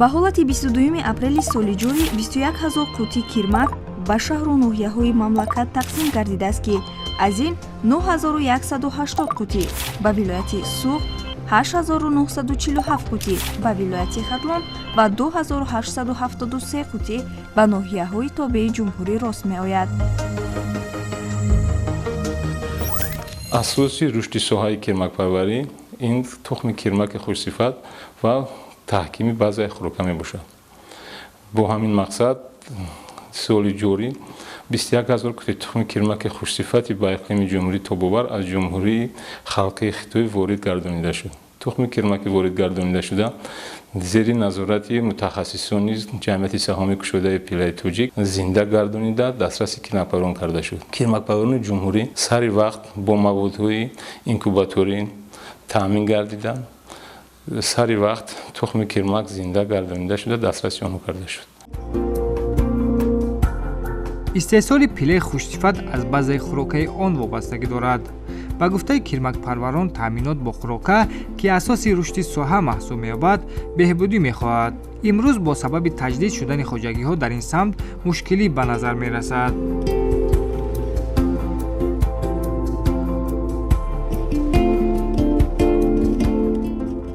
Ба ҳолати 22 апрели соли ҷорӣ 21 ҳазор қуттӣ кирмак ба шаҳру ноҳияҳои мамлакат тақсим гардидааст, ки аз ин 9180 қуттӣ ба вилояти Суғд, 8947 қуттӣ ба вилояти Хатлон ва 2873 қуттӣ ба ноҳияҳои тобеи ҷумҳурӣ рост меояд. Асоси рушди соҳаи кирмакпарварӣ ин тухми кирмаки хушсифат ва таҳкими базаи хӯрока мебошад. Бо ҳамин мақсад соли ҷорӣ 21 ҳазор кути тухми кирмаки хушсифати ба иқлими ҷумҳурӣ тобовар аз Ҷумҳурии Халқии Хитой ворид гардонида шуд. Тухми кирмаки ворид гардонида шуда зери назорати мутахассисони ҷамъияти саҳомии кушодаи пилаи тоҷик зинда гардонида дастраси кирмакпарварон карда шуд. Кирмакпарварони ҷумҳурӣ сари вақт бо маводҳои инкубаторӣ таъмин гардида, сари вақт тухми кирмак зинда гардонида шуда дастраси онҳо карда шуд. Истеҳсоли пилаи хушсифат аз базаи хӯрокаи он вобастагӣ дорад. Ба гуфтаи кирмакпарварон, таъминот бо хӯрока, ки асоси рушди соҳа маҳсуб меёбад, беҳбудӣ мехоҳад. Имрӯз бо сабаби таҷдид шудани хоҷагиҳо дар ин самт мушкилӣ ба назар мерасад.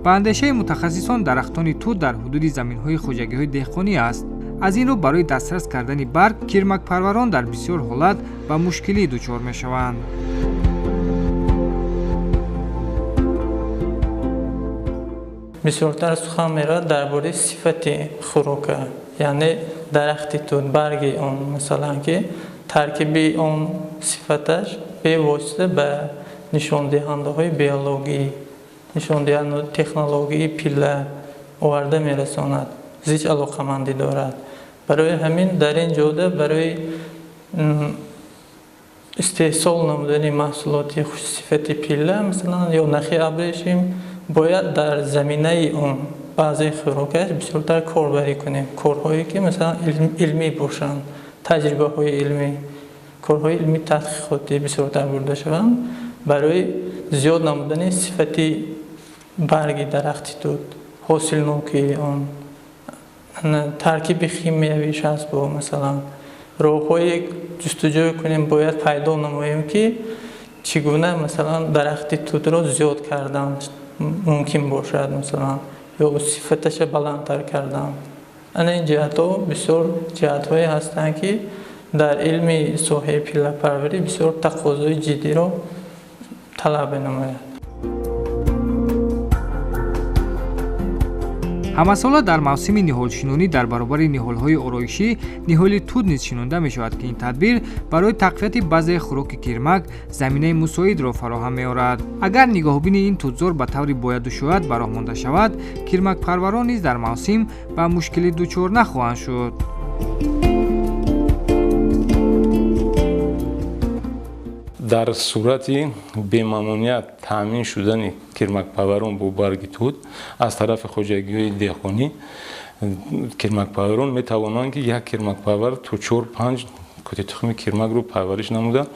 Ба андешаи мутахассисон, дарахтони тут дар ҳудуди заминҳои хоҷагиҳои деҳқонӣ аст. Аз ин рӯ барои дастрас кардани барг кирмакпарварон дар бисёр ҳолат ба мушкилӣ дучор мешаванд. Бисёртар сухан меравад дар бораи сифати хӯрока, яъне дарахти тут, барги он, масалан, ки таркиби он сифаташ бевосита ба нишондиҳандаҳои биологӣ, нишондиҳандаҳои технологии пила оварда мерасонад, зич алоқамандӣ дорад. Барои ҳамин дар ин ҷода барои истеҳсол намудани маҳсулоти хушсифати пила, масалан, ё нахи абрешим, бояд дар заминаи он баъзеи хӯрокаш бисёртар корбарӣ кунем. Корҳое ки масалан илмӣ бошанд, таҷрибаҳои илмӣ, корҳои илмӣ тадқиқотӣ бисёртар бурда шаванд барои зиёд намудани сифати барги дарахти тут, ҳосилнокии он, таркиби химиявиш ҳаст, бо масалан роҳҳое ҷустуҷӯ кунем, бояд пайдо намоем, ки чӣ гуна масалан дарахти тутро зиёд кардан мумкин бошад, масалан, ё сифаташа баландтар кардан. Ана ин ҷиҳатҳо бисёр ҷиҳатҳое ҳастанд, ки дар илми соҳаи пиллапарварӣ бисёр тақозои ҷиддиро талаб менамояд. Ҳамасола дар мавсими ниҳолшинонӣ дар баробари ниҳолҳои ороишӣ ниҳоли тут низ шинонда мешавад, ки ин тадбир барои тақвияти базаи хӯроки кирмак заминаи мусоидро фароҳам меорад. Агар нигоҳубини ин тутзор ба таври бояду шояд ба роҳ монда шавад, кирмакпарварон низ дар мавсим ба мушкилӣ дучор нахоҳанд шуд. Дар сурати бемамоният таъмин шудани кирмакпарварон бо барги тут аз тарафи хоҷагиҳои деҳқонӣ, кирмакпарварон метавонанд, ки як кирмакпарвар то 4-5 кути тухми кирмакро парвариш намуда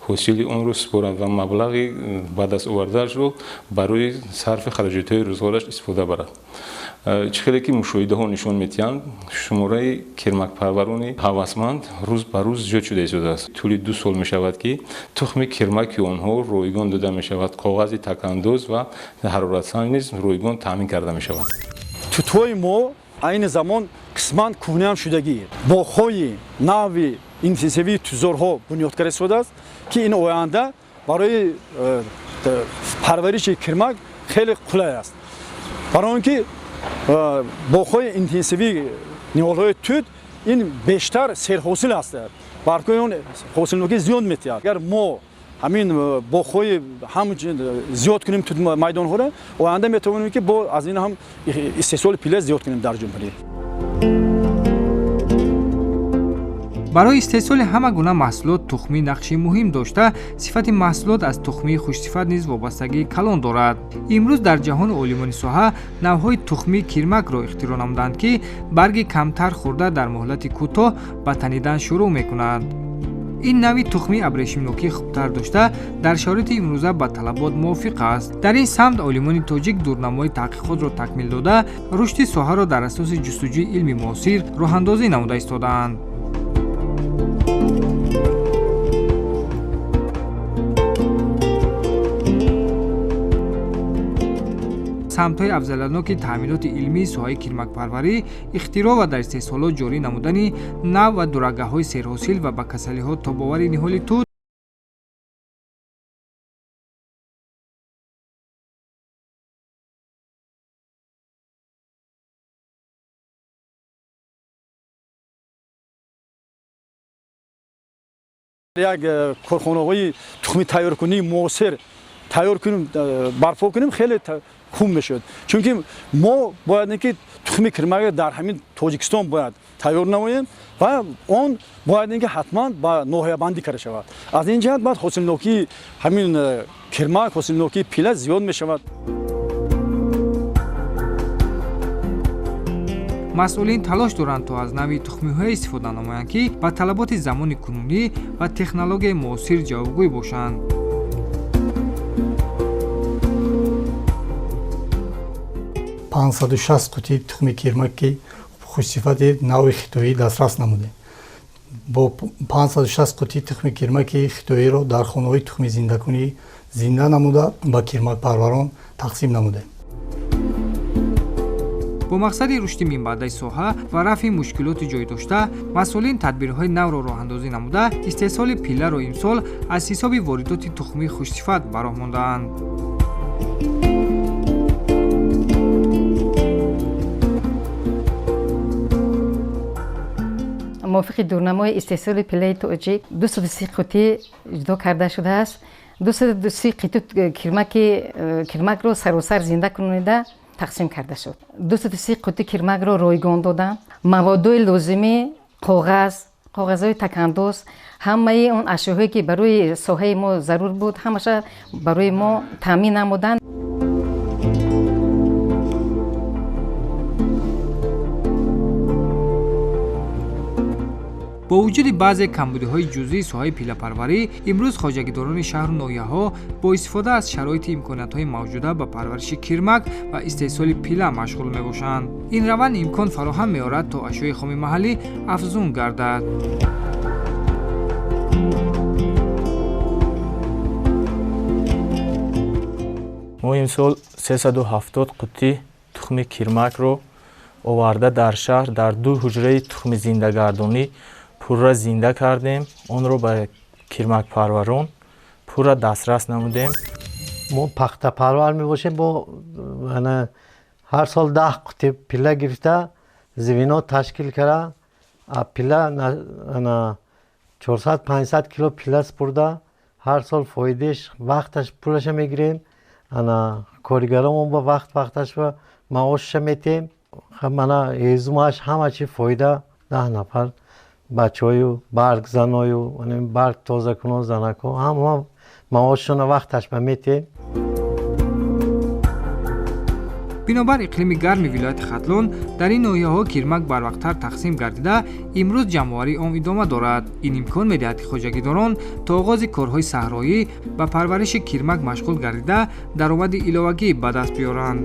ҳосили онро супорад ва маблағи ба даст овардаашро барои сарфи хароҷотҳои рӯзғораш истифода барад. Чӣ хеле ки мушоҳидаҳо нишон медиҳанд, шумораи кирмакпарварони ҳавасманд рӯз ба рӯз зиёд шуда истодааст. Тӯли 2 сол мешавад, ки тухми кирмаки онҳо ройгон дода мешавад, коғази такандоз ва ҳароратсанҷ низ ройгон таъмин карда мешавад. Тутҳои мо айни замон қисман кӯҳнаам шудагӣ. Боғҳои нави интенсивии тутзорҳо бунёд карда истодааст, ки ин оянда барои парвариши кирмак хеле қулай аст. Барои он ки боғҳои интенсивии ниҳолҳои тут ин бештар серҳосил ҳастанд, баргҳои он ҳосилнокӣ зиёд метиҳад. Агар мо ҳамин боғҳои ҳам зиёд кунем тут майдонҳоро, оянда метавонем, ки бо аз ин ҳам истеҳсоли пила зиёд кунем дар ҷумҳурӣ. Барои истеҳсоли ҳама гуна маҳсулот тухмӣ нақши муҳим дошта, сифати маҳсулот аз тухмии хушсифат низ вобастагии калон дорад. Имрӯз дар ҷаҳон олимони соҳа навъҳои тухмии кирмакро ихтироъ намуданд, ки барги камтар хӯрда дар муҳлати кӯтоҳ ба танидан шурӯъ мекунанд. Ин нави тухми абрешимнокии хубтар дошта, дар шароити имрӯза ба талабот мувофиқ аст. Дар ин самт олимони тоҷик дурнамои таҳқиқотро такмил дода, рушди соҳаро дар асоси ҷустуҷӯи илми муосир роҳандозӣ намуда истодаанд. Самтҳои афзалиятноки таъминоти илмии соҳаи кирмакпарварӣ, ихтироъ ва дар истеҳсолот ҷорӣ намудани нав ва дурагаҳои серҳосил ва ба касалиҳо тобовари ниҳоли тут як корхонаҳои тухми тайёркунии муосир тайёр кунем, барпо кунем, хеле хуб мешуд. Чунки мо бояд ки тухми кирмакро дар ҳамин Тоҷикистон бояд тайёр намоем ва он бояд ки ҳатман ба ноҳиябандӣ карда шавад. Аз ин ҷиҳат бояд ҳосилнокии ҳамин кирмак, ҳосилнокии пила зиёд мешавад. Масъулин талош доранд, то аз нави тухмиҳое истифода намоянд, ки ба талаботи замони кунунӣ ва технологияи муосир ҷавобгӯй бошанд. 560 қутӣ тухми кирмаки хушсифати нави хитоӣ дастрас намудем. Бо 560 қутӣ тухми кирмаки хитоиро дар хонаҳои тухми зиндакунӣ зинда намуда, ба кирмакпарварон тақсим намудем. Бо мақсади рушди минбаъдаи соҳа ва рафъи мушкилоти ҷой дошта, масъулин тадбирҳои навро роҳандозӣ намуда, истеҳсоли пилларо имсол аз ҳисоби воридоти тухмии хушсифат ба роҳ мондаанд. Мувофиқи дурнамои истеҳсоли пиллаи тоҷик 230 қутӣ ҷудо карда шудааст. 230 қутӣ кирмакро саросар зинда кунонида тақсим карда шуд. 230 қутӣ кирмакро ройгон доданд. Маводҳои лозимӣ, коғаз, коғазҳои такандоз, ҳамаи он ашёҳое ки барои соҳаи мо зарур буд, ҳамаша барои мо таъмин намуданд. Бо вуҷуди баъзе камбудиҳои ҷузъии соҳаи пиллапарварӣ, имрӯз хоҷагидорони шаҳру ноҳияҳо бо истифода аз шароити имкониятҳои мавҷуда ба парвариши кирмак ва истеҳсоли пилла машғул мебошанд. Ин раванд имкон фароҳам меорад, то ашёи хоми маҳаллӣ афзун гардад. Мо имсол 370 қутӣ тухми кирмакро оварда дар шаҳр дар ду ҳуҷраи тухми зиндагардонӣ пурра зинда кардем. Онро ба кирмакпарварон пурра дастрас намудем. Мо пахтапарвар мебошем, бо ҳар сол 10 қути пилла гирифта звено ташкил кара, пилла 400-500 кило пилла супурда, ҳар сол фоидааш вақташ пулаша мегирем. Коригаромон ба вақт вақташ ба маошша метем. Мана ҳезумаш ҳама чи фоида. 10 нафар бачаҳою баргзаною барг тозакунон занако ҳама маошшона вақташ ба метем. Бинобар иқлими гарми вилояти Хатлон, дар ин ноҳияҳо кирмак барвақттар тақсим гардида, имрӯз ҷамъоварии он идома дорад. Ин имкон медиҳад, ки хоҷагидорон то оғози корҳои саҳроӣ ба парвариши кирмак машғул гардида, даромади иловагӣ ба даст биёранд.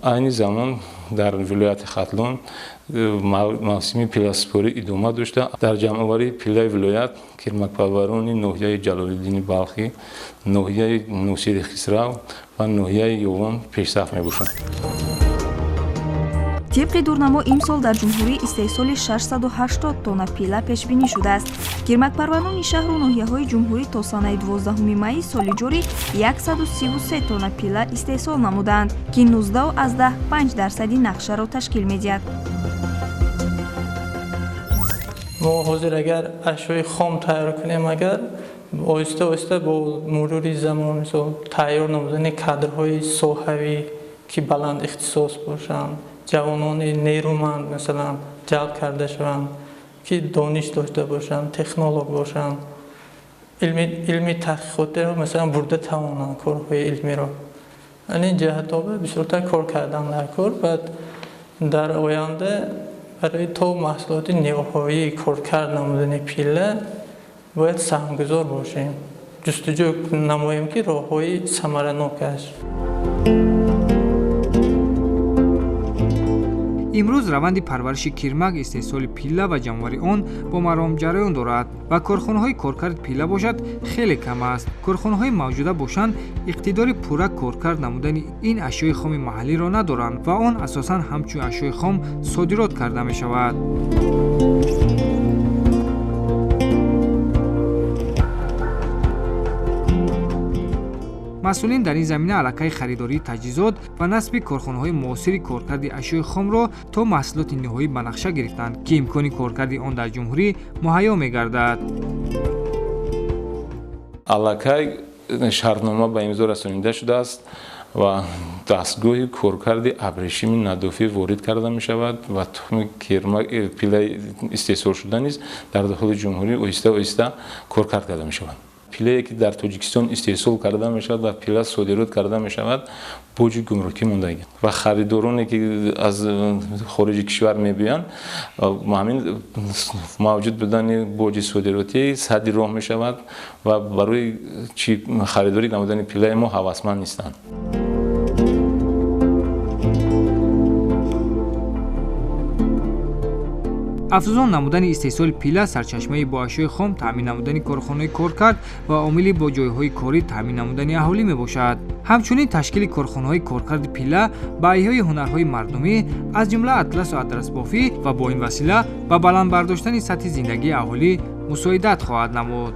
Айни замон дар вилояти Хатлон мавсими пилласупорӣ идома дошта. Дар ҷамъоварии пиллаи вилоят кирмакпарварони ноҳияи Ҷалолиддини Балхӣ, ноҳияи Носири Хисрав ва ноҳияи Ёвон пешсаф мебошанд. Тибқи дурнамо, имсол дар ҷумҳурӣ истеҳсоли 680 тонна пилла пешбинӣ шудааст. Кирмакпарварони шаҳру ноҳияҳои ҷумҳурӣ то санаи 12 майи соли ҷорӣ 133 тонна пилла истеҳсол намудаанд, ки 19,5% нақшаро ташкил медиҳад. Мо ҳозир агар ашёи хом тайёр кунем, агар оҳиста оҳиста бо мурури замон, мисол тайёр намудани кадрҳои соҳавӣ ки баланд ихтисос бошанд, ҷавонони нерӯманд масалан ҷалб карда шаванд, ки дониш дошта бошанд, технолог бошанд, илми таҳқиқотиро масалан бурда тавонанд, корҳои илмиро. Ин ҷиҳатҳо бисёртар кор кардан дар кор. Баъд Дар оянда барои то маҳсулоти ниҳоӣ коркард намудани пилла бояд саҳмгузор бошем, ҷустуҷӯ намоем, ки роҳҳои самаранок аст. Имрӯз раванди парвариши кирмак, истеҳсоли пилла ва ҷамъоварии он бо маром ҷараён дорад ва корхонаҳои коркарди пилла бошад хеле кам аст. Корхонаҳои мавҷуда бошанд иқтидори пурра коркард намудани ин ашёи хоми маҳаллиро надоранд ва он асосан ҳамчун ашёи хом содирот карда мешавад. Масъулин дар ин замина аллакай харидории таҷҳизот ва насби корхонаҳои муосири коркарди ашёи хомро то маҳсулоти ниҳоӣ ба нақша гирифтанд, ки имкони коркарди он дар ҷумҳурӣ муҳайё мегардад. Аллакай шартнома ба имзо расонида шудааст ва дастгоҳи коркарди абрешими надофӣ ворид карда мешавад ва тухми кирмак пилаи истеҳсолшуда низ дар дохили ҷумҳурӣ оҳиста оҳиста коркард карда мешавад. Пилае ки дар Тоҷикистон истеҳсол карда мешавад ва пила содирот карда мешавад, боҷи гумрукӣ мондагӣ ва харидороне ки аз хориҷи кишвар мебиёянд, ҳамин мавҷуд будани боҷи содиротӣ садди роҳ мешавад ва барои чи харидорӣ намудани пилаи мо ҳавасманд нестанд. Афзун намудани истеҳсоли пилла сарчашмаи бо ашёи хом таъмин намудани корхонаи коркард ва омили бо ҷойҳои корӣ таъмин намудани аҳолӣ мебошад. Ҳамчунин ташкили корхонаҳои коркарди пилла ба эҳёи ҳунарҳои мардумӣ аз ҷумла атласу адрасбофӣ ва бо ин васила ба баланд бардоштани сатҳи зиндагии аҳолӣ мусоидат хоҳад намуд.